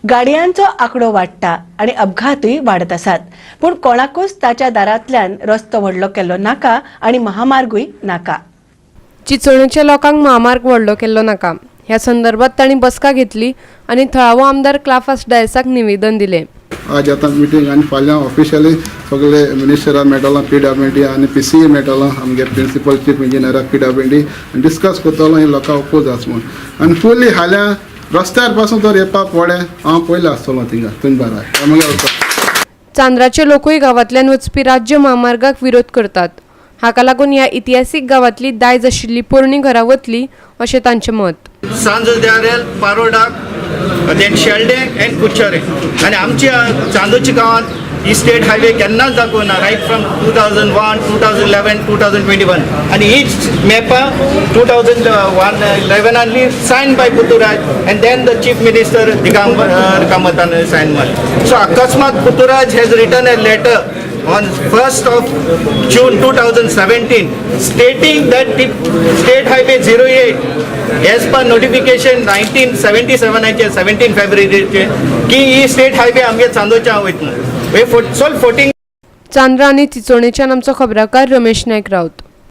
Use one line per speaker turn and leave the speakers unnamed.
गाडयांचो आंकडो वाडटा आनी अपघातूय वाडत आसात, पूण कोणाकूच ताच्या दारांतल्यान रस्तो व्हडलो केल्लो नाका आनी महामार्गूय नाका.
चिचोणेच्या लोकांक म्हामार्ग व्हडलो केल्लो नाका. ह्या संदर्भात तांणी बसका घेतली आनी थळावो आमदार क्लाफास डायसाक निवेदन दिलें.
आज आतां मिटींग आनी फाल्यां ऑफिशियली सगळे मिनिस्टराक मेळटलो, पीडब्ल्यूडी आनी पीसीई मेळटलो, आमगे प्रिंसिपल चीफ इंजिनियराक पीडब्ल्यूडी, आनी डिस्कस करतलो हे लोकांक ओपोज आसा म्हूण. आनी फुल्ली फाल्यां रस्त्यार पासून तर येवपाक पडे, हांव पयलीं आसतलो थिंगा थंय बारा मागीर.
चांद्राचे लोकूय गांवांतल्यान वचपी राज्य म्हामार्गाक विरोध करतात. हाका लागून ह्या इतिहासीक गांवांतली दायज आशिल्ली पोरणी घरां वतली अशें तांचें मत.
सांजो द्यारेल, पारोडा, देन शेल्डें अँड कुडचडे. आनी आमच्या चांदोची गांवांत ही स्टेट हायवे केन्नाच दाखोवना, right from 2001, 2011, 2021. आनी हीच मॅपां 2001 इलेवनानली sign by Putturaj and then the chief minister Digambar कामतान sign मारली. सो अकस्मात Putturaj has written a letter on 1st of June 2017 stating that the State Highway 08 as per notification 1977 चे 17 February चे की ही state highway आमगे चांदोच्या वयतना हे सोल 14.
चांद्रा आनी चिचोणेच्यान आमचो खबराकार रमेश नायक राऊत.